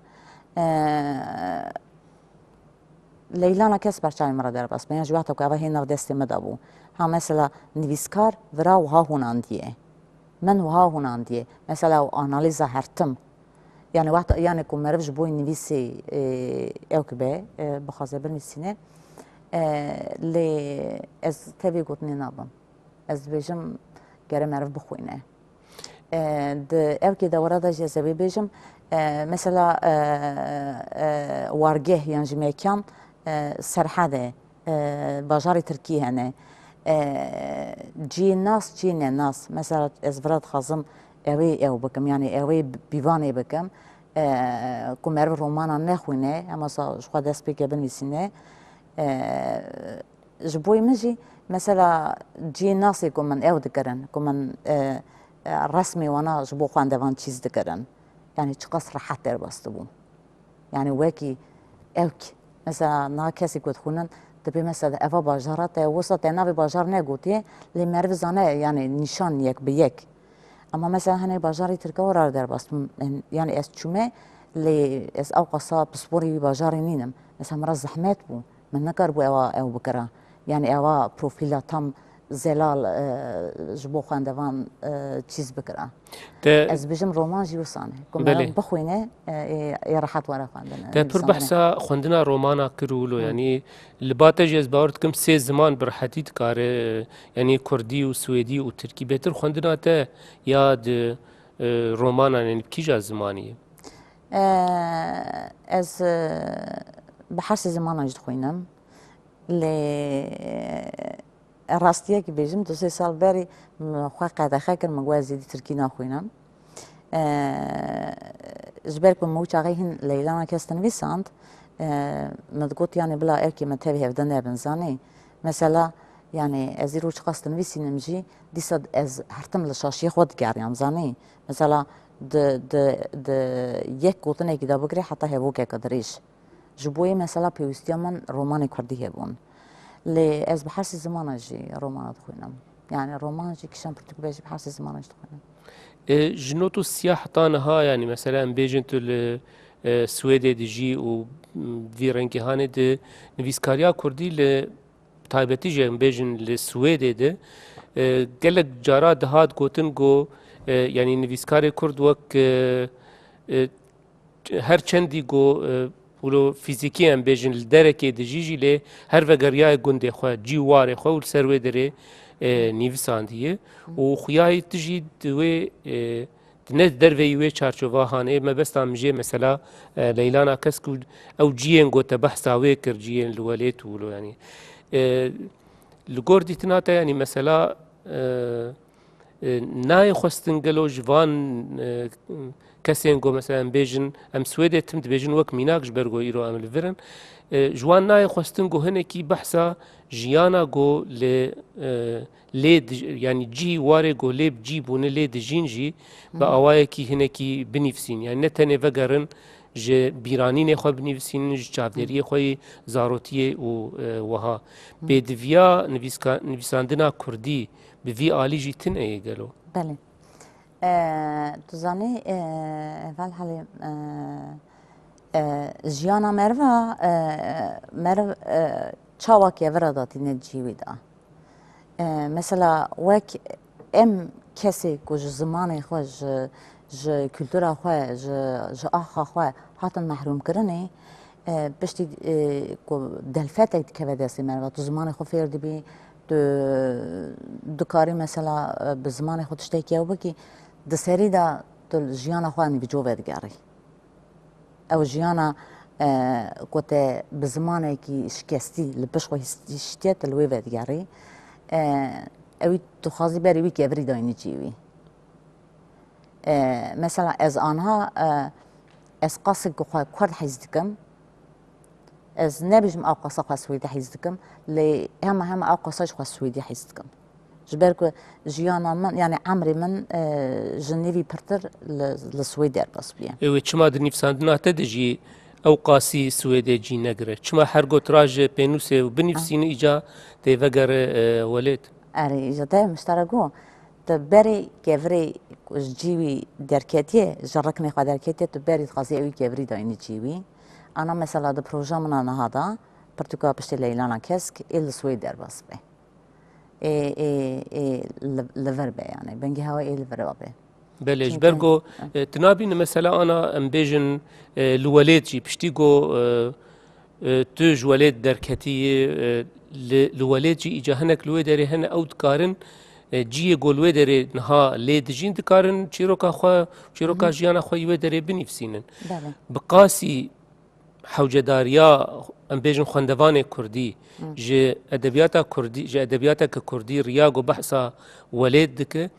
e, Leylana Kes ber çavê min re derbas be. Yan jî wexta ku eva hê nav destê min de bû. Ha mesela nivîskar vira wiha hûnandiye. Min wiha hûnandiye. Mesela ew analîza hertim. Yanî wexta, yanî ku meriv ji bo nivîsê, e, ew ki be, e, bixwaze binivîsîne. E, lê ez tevî gotinê nabim. Ez dibêjim gere meriv bixwîne. E, di evkê dewera de jî ez ê bêjim, e, mesela, e, e, wargeh yan jî mekan, e, Serhed e, e, bajarê Tirkî hene. E, ciyê nas, ciyê nenas. Mesela ez vira dixwazim ewê ew bikim, yanî ewê bîvanê bikim, e, ku meriv romana nexwîne, hema sa ji xwe dest pê ke binivîsîne. E, Ji bo min jî mesela ciyê nasê ku min ew dikirin, ku min, e, e, resmê wana ji bo xwendevan çîz dikirin. Yanî çiqas rehet derbas dibû. Yanî wekî ewk. Mesela niha kesê ku dixwînin, dibê mesela eva bajara te, wisa te navê bajar negotiye, lê meriv zane, yanî nîşan yek bi yek. Ama mesela hene bajarê Tirka wera derbas bûm. Yanî ez çûme, lê ez ewqasa pisporê wî bajarê nînim. Mesela min re zehmet bû. Min nikaribû ewa ew bikira. Yanî ewa profîla tam zelal, e, ji bo xwendevan, e, çîz bikira. Te Ez bijim roman jî wisan e. Ku Belê. meriv bixwîne, e, ê, ê rehet were xwendin. Te pir nivîsandinê. behsa xwendina romana kir û lo, Hı. yanî li ba te jî ez bawer dikim sê ziman bi rehetî dikare, e, yanî kurdî û swêdî û tirkî. Bêtir xwendina te ya di, e, romanan, yanî bi kîja zimanî ye? E, ez, e, bi her sê zimanan jî dixwînim. Lê rastiyekî bêjim, du sê sal berî min xwe qedexe kir, min got ez êdî tirkî naxwînim. E, ji ber ku min wî çaxê hîn Leylana Kes dinivîsand, E, min digot, yanî bila erkê me tevî hevde nebin, zanî. Mesela, yanî ez îro çiqas dinivîsînim jî, dîsa ez hertim li şaşiyê xwe digeriyam, zanî. Mesela di, di, di yek gotinekî de bigirê heta hevokeke dirêj. Ji bo yê mesela pêwîstiya min romanê kurdî hebûn. Lê ez bi her sê zimana jî romana dixwînim. Yani roman jî kişan pirtûkbêj jî bi her sê zimana jî dixwînim. E, ji not û sîya heta niha, yani mesela em bêjin tu li, e, Swêdê dijî û, m, vî rengî hanê di nivîskariya kurdî li taybetî jî em bêjin li Swêdê de, e, gelek cara dihat gotin ku, e, yani nivîskarê kurd wek, e, e, her çendî ku, e, wilo fîzîkî em bêjin li derekê dijî jî lê her vegeriyayê gundê xwe, cî û warê xwe û li ser wê derê, e, nivîsandiye. Û xuyayî tu jî di wê, e, di ne derveyî wê çarçova hanê, mebesta min jê mesela, e, Leylana Kesk û ew ciyên ku te behsa wê kir, ciyên li welêt û wilo, yanî, e, li gor dîtina te, yanî mesela, e, e, nayê xwestin gelo ji van, e, kesên ku mesela em bêjin, em Swêdê tim dibêjin wek mînak ji ber ku îro em li vir in, e, ji wan nayê xwestin ku hinekî behsa jiyana ku li, e, lê dij-, yanî cî warê ku lê bi cî bûne lê dijîn jî bi awayekî hinekî binivîsîn. Yanî ne tenê vegerin ji bîranînê xwe binivîsînin, ji çavdêriyê xwe yê zarotiyê û, e, wiha. Pêdiviya nivîska-, nivîsandina kurdî bi vî alî jî tune ye gelo? Belê. E, tu zanî, e, heval Helîm, e, e, jiyana meriva, e, meriv, e, çawa kevira datîne cihê wî de. E, mesela wek em kesê ku ji zimanê xwe, ji, ji kultura xwe, ji, ji axa xwe hatin mehrûmkirinê, e, piştî, e, ku delfetek dikeve destê meriva, tu zimanê xwe fêr dibî, tu dikarî mesela, e, bi zimanê xwe tiştekî ew bikî, di serî de tu li jiyana xwe nîvco vedigerî. Ew jiyana, e, ku te bi zimanekî şikestî li pişt xwe hîst-, hiştiye, tu li wê vedigerî. E, ewî tu xwazî berî wî kevirî dayînî cî wî. E, mesela ez anha, e, ez qasek ku xwe kurd hîz dikim. Ez nebêjim ew qasa xwe swêdî hîz dikim, lê hema hema ew qasa ji xwe swêdî hîz dikim. Ji ber ku jiyana min, yani emrê min, e, ji nîvî pirtir li, li Swêd derbas bûye. Ê wê çima di nivîsandina te de jî ew qasî Swêdê cî negire? Çima her got ra ji pênûsê û binivîsînî îca tê vegere, e, welêt? Erê, îja te miştera got, tu berê kevirê ku ji cî wî derketiye, ji riknê xwe derketiye, tu berî dixwazî ewî kevirî dayînî cî wî. Ana mesela di proja min a niha de, pirtûka piştê Leylana Kesk ê li Swêd derbas be. Ê, ê, ê li, li vir be, yani. Bingê hewa ê li vir be. Belê, ji ber Çünkü ku, e, tu nabîne mesela ana em bêjin, e, li welêt jî, piştî ku, e, e, tu ji welêt derketî yî, e, li, li welêt jî îca hinek li wê derê hene ew dikarin, e, ciyê ku li wê derê niha lê dijîn dikarin çîroka xwe, çîroka Hı hı. jiyana xwe yî wê derê binivîsînin. Belê. Bi qasî hewcedariya, em bêjin, xwendevanê kurdî Hı. ji edebiyata kurdî, ji edebiyateke kurdî riya ku behsa welêt dike,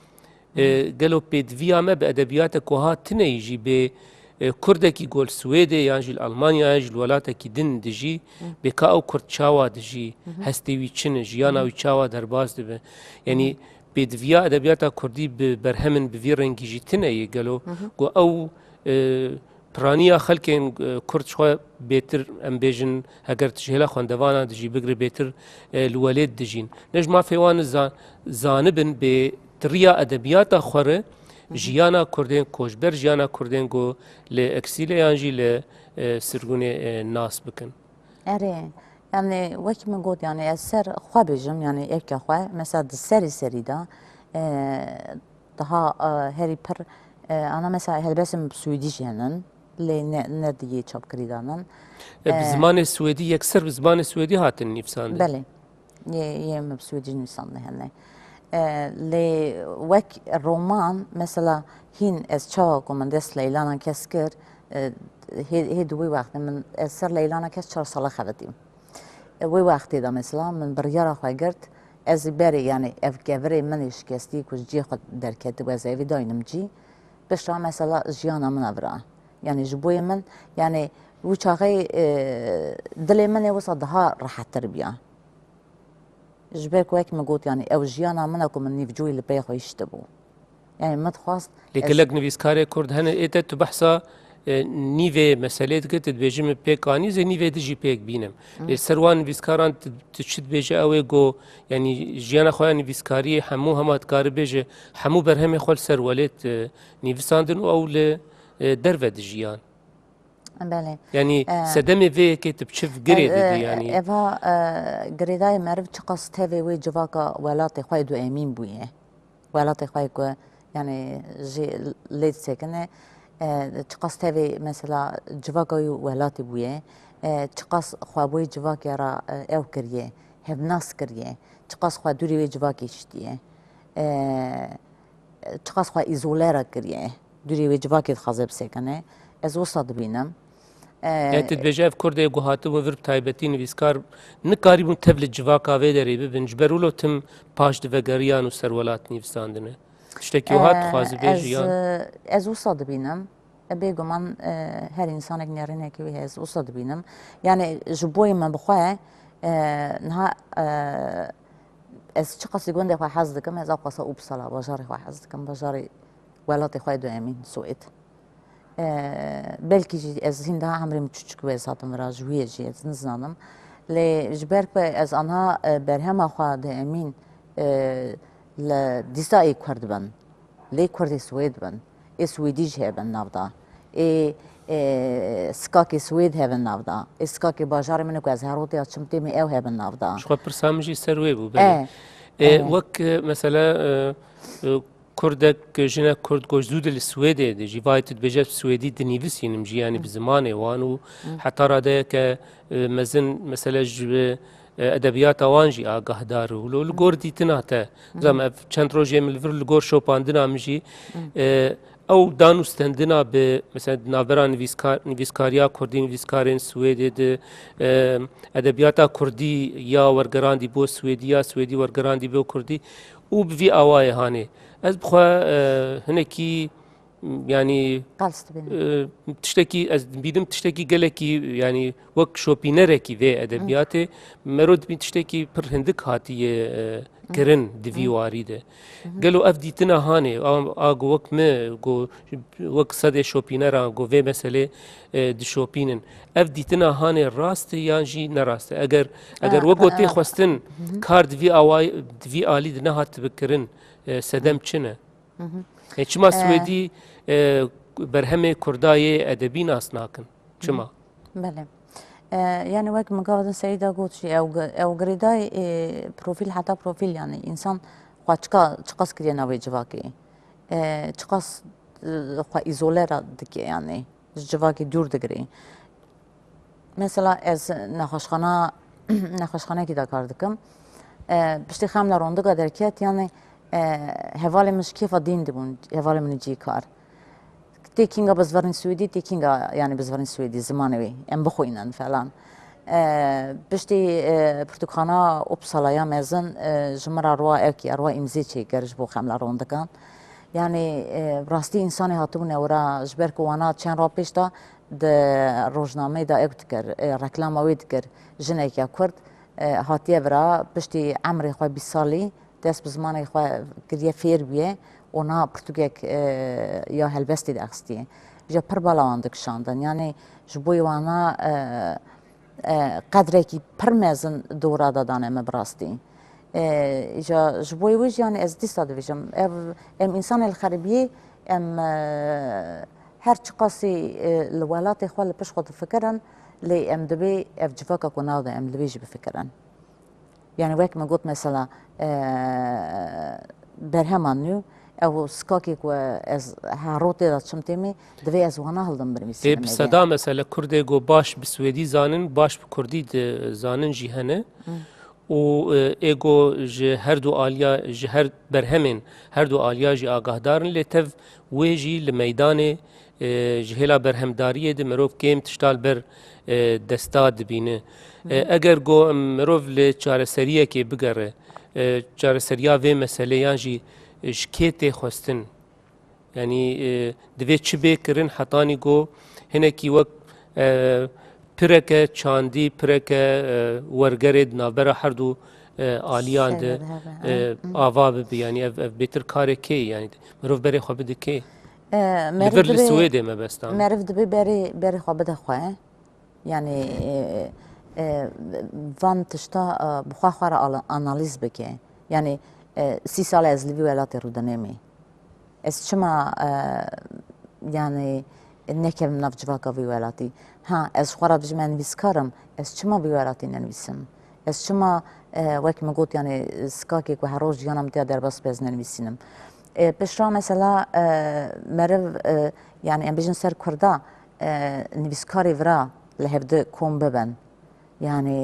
e, Hı. gelo pêdiviya me bi edebiyateke wiha tune yî jî bê, e, kurdekî ku li Swêdê yan jî li Almanya yan jî li welatekî din dijî, Hı. bê ka ew kurd çawa dijî, Hı hı. hestê wî çi ne, jiyana Hı hı. wî çawa derbas dibe. Hı Yanî hı. pêdiviya edebiyata kurdî bi berhemin bi vî rengî jî tune yê gelo Hı hı. ku ew, e, piraniya xelkên, e, kurd ji xwe bêtir, em bêjin, heger tu ji hêla xwendevanan dijî bigre bêtir, e, li welêt dijîn. Ne ji mafê wan za-, zanibin bê tiriya edebiyata xwe re Hı hı. jiyana kurdên koçber, jiyana kurdên ku li eksîlê yan jî li, e, sirgûnê, e, nas bikin. Erê, yani wekî min got, yani ez ser xwe bêjim, yani evka xwe, mesela di serî serî de, e, daha, e, herî pir, e, ana mesela helbestên bi swêdî jî henin, lê ne, ne di yê çapkirî de nin. E, bi E, zimanê swêdî, yekser bi zimanê swêdî hatin nivîsandin? Belê. Yê, yê min bi swêdî nivîsandine hene. E, lê wek roman, mesela hîn ez çawa ku min dest Leylana Kesk kir, e, hê, hê di wî wextê min, ez ser Leylana Kesk çar sala xebitîm. E, wê wextê de mesela min biryara xwe girt, ez ê berê, yani ev kevirê min ê şikestî ku ji cihê xwe derketibû, ez ê evî daynim cî. Piştre mesela jiyana min a vira. Yani ji bo yê min, yani Wî çaxê, e, dilê min ê wisa daha rehettir biya. Ji ber ku wek min got, yanî ew jiyana min e ku min nîvcoyî li pey xwe hiştibû. Yanî min dixwast Lê ez gelek nivîskarê Kurd hene, ê te tu behsa, e, nîvê meselê dike, tu dibêjî min pêk anî, zê nîvê din jî pêk bînim. Lê ser wan nivîskaran tu, tu çi dibêje ew ê ku, yanî jiyana xwe ya nivîskariyê hemû hema dikare bêje, hemû berhemê xwe li ser welêt, e, nivîsandin û ew li, e, derve dijiyan. Belê. Yanî E, sedemê vê yekê tu bi çi girê e, didî, e, yanî? Eva, e, girêdayê meriv çiqas tevê wê civaka welatê xwe yê duemîn bûye. Welatê xwe yê ku, yanî, jê lê disekine, e, çiqas tevê mesela civaka wî welatê bûye, e, çiqas xwebûyê civakê re, e, ew kiriye, hevnas kiriye, çiqas xwe dûrî wê civakê şitiye. E, çiqas xwe îzole re kiriye, dûrî wê civakê dixwaze bisekine. Ez wisa dibînim. E, Ya tu dibêje ev Kurdê ku hatibûn vir, bi taybetî nivîskar, nikarîbûn tev li civaka vê derê bibin, ji ber wilo tim paş di vegeriyan û serwelat nivîsandine. Tiştekî wiha e, dixwazî bêjî ez, yan? E, ez wisa dibînim. E, bêguman, e, her însanek nêrînekî wî heye, ez wisa dibînim. Yani ji boyê me bi xwe, e, niha, e, ez çiqasî gundê xwe hez dikim, ez ewqasa Uppsala, bajarê xwe hez dikim, bajarê welatê xwe yê duemîn, Swêd. E, belkî jî ez hîn daha emrê min çûçik bû, ez hatim vira, ji wî yê jî ez nizanim. Lê ji ber ku ez anha, e, berhema xwe duemîn, e, li dîsa ê Kurd bin. Lê Kurdê Swêd bin. Ê Swêdî jî hebin nav da. Ê, e, sikakê Swêd hebin nav da. Ê sikakê bajarê min ê ku ez her rotê ya çim têmê ew hebin nav da. Ji xwe pirsa min jî ser wê bû, belê. E, Ê, e. Wek, e, mesela, e, e, Kurdek, jinek Kurd ku ji zû de li Swêdê de jî, vay tu dibêje bi Swêdî dinivîsînim jî, yanî bi zimanê wan û heta radeyeke, e, mezin, mesela ji, e, edebiyata wan jî agahdar û li, li gor dîtina te. Zam ev çend rojê min li vir li gor şopandina min jî, e, ew danûstendina bi, mesela di navbera nivîskar-, nivîskariya Kurdî, nivîskarên Swêdê de, e, edebiyata Kurdî ya wergerandî bo Swêdî, ya Swêdî wergerandî bo Kurdî û bi vî awayê hanê. Ez bi xwe, e, hinekî, yanî, Qels dibînim. E, tiştekî, ez dibînim tiştekî gelekî, yanî wek şopînerekî vê edebiyatê, mero dibîn tiştekî pir hindik hatiye, e, kirin di vî warî de. Gelo ev dîtina hanê, a, a go wek me, go wek sedê şopîneran, go vê meselê, e, dişopînin. Ev dîtina hanê rast e yan jî ne rast e? Eger, eger E, wek go e, tê xwestin kar di vî away-, di vî alî de nehat bikirin, e, sedem çi ne? E, çima E, Swêdî, e, berhemê Kurda yê edebî nas nakin? Çima? Belê. E, yani wek min gava din Seyîda got jî, ew gi-, ew girêdayî, e, profîl heta profîl, yani însan xwe çika, çiqas kiriye navê civakê. E, çiqas, e, xwe îzole re dike, yani ji civakê dûr digirî. Mesela ez nexweşxana, nexweşxanekî de kar dikim. E, piştî xem le rondika derket, yani, e, hevalê min ji kêfa dîn dibûn, hevalê min cî kar. Tê kînga bizverîn Swêdî, tê kînga, yani bizverîn Swêdî, zimanê wê, em bixwînin falan. E, piştî, e, pirtûkxana Uppsala ya mezin, e, ji min re rwa ewkî, rwa îmzê çêkir ji bo xem le rondikan. Yani, e, rastî însanê hatibûne wira, ji ber ku wana çend roj pêş de di rojnameyê de ew dikir, e, reklama wê dikir, jinek ya Kurd, e, hatiye vira, piştî emrê xwe bîst salî dest bi zimanê xwe kiriye fêr bûye, ona pirtûkek, e, ya helbestê derxistiye. Îja pir bala wan dikişandin. Yani ji bo wana, e, e, qedrekî pir mezin dora de dane me bi rastî. E, îja ji bo wê jî, yani ez dîsa dibêjim, ev, em însanê li xeribiyê, em, e, her çiqasî, e, li welatê xwe li pişt xwe difikirin, lê em dibê ev civaka ku nav de em li vê jî bifikirin. Yani wek me got mesela, e, berhema nû, ew sikakê ku ez her rotê de çim têmê, divê ez wana hildim binivîsînim. Ê, bi seda mesela Kurdê ku baş bi Swêdî zanin, baş bi Kurdî dizanin jî hene. Û, e, ê ku ji her du aliya, ji her berhemên her du aliya jî agahdar in, lê tev wê jî li meydanê, e, ji hêla berhemdariyê de mirov kêm tişta li ber, e, desta dibîne. E, eger ku mirov li çareseriyekê bigere, e, çareseriya vê meselê yan jî, e, ji kê tê xwestin? Yanî, e, divê çi bê kirin hetanî ku hinekî wek, e, pireke çandî, pireke, e, wergerê di navbera her du, e, aliyan de, e, ava bibe. Yanî ev, ev bêtir karê kê ye? Yanî mirov berê xwe bide kê? E, Li vir li Swêdê mebestan. Meriv dibe berê, berê xwe bide xwe. Yanî, e, e, van tişta, e, bi xwe xwe re ala-, analîz bike. Yanî, e, sî sal e ez li vî welatê rûdinêm ê. Ez çima, e, yanî, nekevim nav civaka vî welatî? Ha, ez ji xwe re dibêjim ez nivîskar im, ez çima vî welatî nenivîsim? Ez çima, e, wek min got, yanî, sikakê ku her roj jiyana min tê ya derbas be ez nenivîsînim? E, piştre mesela, e, meriv, e, yanî, em bêjin ser Kurda, e, nivîskarê vira li hevdi kom bibin. Yanî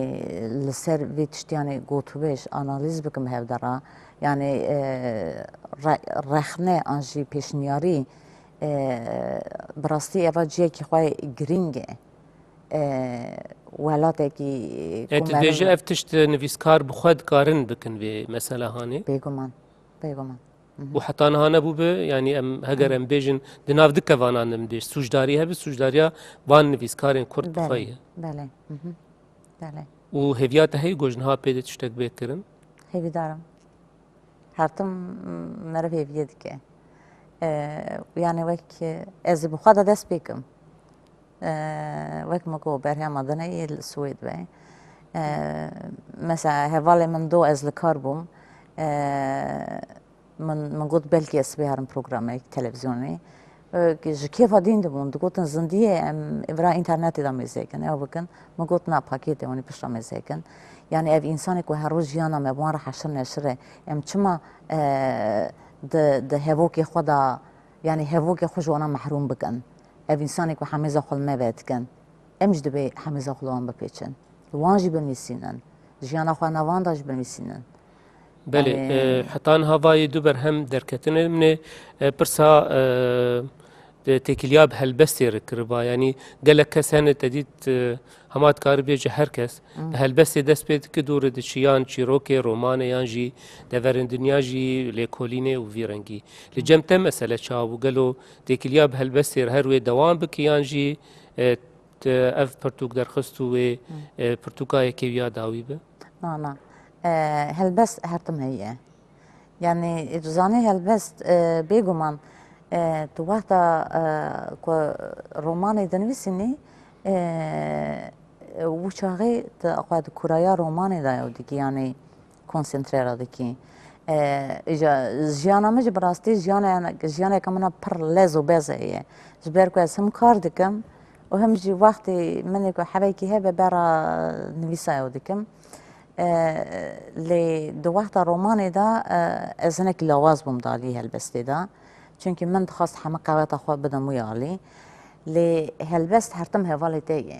li ser vê tiştî, yanî gotûbêj, analîz bikim hevdera. Yanî, e, re-, rexne an jî pêşniyarî, e, bi rastî eva cihekî xwe girîng e. E, welatekî E, ku tu dibêjî meriv ev tişt nivîskar bi xwe dikarin bikin vê mesela hanê? Bêguman, bêguman. Mhm. Û heta niha nebûbe, yanî em, heger em bêjin, di nav du kevanan de min dibêj, sûcdarî hebe, sûcdariya van nivîskarên kurd bi xwe ye. Belê, belê. Mhm. Belê. Û hêviya te heye ku ji niha pê de tiştek bê kirin? Hêvîdar im. Her tim meriv hêviyê dike. E, yanî wek ez ê bi xwe de dest pê kim. E, wek min got, berhema din e yê li Swêd be. E, mesela hevalê min do ez li kar bûm. E, Min, min got, belkî ez sibê herim programek televîzyonê. E, ji kêfa dîn dibûn, digotin, zindiyê em vira înternetê de mêze kin, ew bikin. Min got, na, pakêt e, hûn ê piştre mêze kin. Yanî ev însanê ku her roj jiyana me bi wan re heşir neşir e, em çima, e, di, di hevokê xwe de, yanî hevokê xwe ji wana mehrûm bikin? Ev însanê ku hemêza xwe li me vedikin, em jî dibê hemêza xwe li wan bipêçin. Li wan jî binivîsînin. Jiyana xwe nav wan de jî binivîsînin. Belê, yanî e, heta niha vayê du berhem derketine min ê, e, pirsa, e, de têkiliya bi helbestê re kiriba. Yanî gelek kes hene te dît, e, hema dikarî bêje her kes. Hmm. Bi helbestê dest pê dike, dû re diçi yan çîrokê, romanê yan jî deverên dinya jî lêkolînê û vî rengî. Li cem te mesele çawa bû? Gelo têkiliya bi helbestê re her wê dewam bike yan jî, e, te ev pirtûk derxist û wê, Hmm. e, pirtûka yekê ya dawî be? Na, na. E, helbest her tim heye. Yanî, tu zanî helbest, e, bêguman, e, tu wexta, e, ku romanê dinivîsînî, e, wî çaxê tu xwe di kûraya romanê de ew dikî, yanî konsentre re dikî. E, îca jiyana min jî bi rastî jiyana, jiyaneke min a pir lez û bez heye. Ji ber ku ez him kar dikim û him jî wextê min ê ku hevekî hebe bera nivîsa ew dikim. E, lê di wexta romanê de, e, ez hinekî lawaz bûm di alî helbestê de. Çunkî min dixwest hemî qeweta xwe bidim wî alî. Lê helbest her tim hevalê te ye.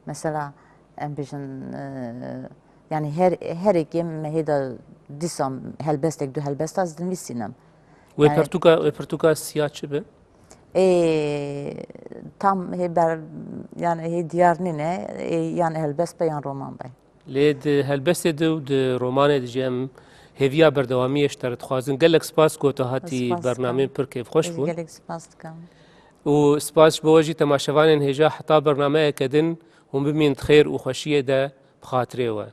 Mesela, em bêjin, e, yanî her, her êkê me hê de dîsa helbestek, du helbesta ez dinivîsînim. Wê Yanî pirtûka, wê pirtûka siya çi be? Ê, tam hê ber, yanî hê diyar nîne, ê, yan helbest be yan roman be. Lê di helbestê de û di romanê de jî em hêviya berdewamiyê ji te re dixwazin. Gelek spas ku tu hatî, Spas dikim. bernameyên pir kêfxweş Ez bûn. gelek spas dikim. Û spas ji bo we jî temaşevanên hêja, heta bernameyeke din hûn bimînin di xêr û xweşiyê de bi xatirê we.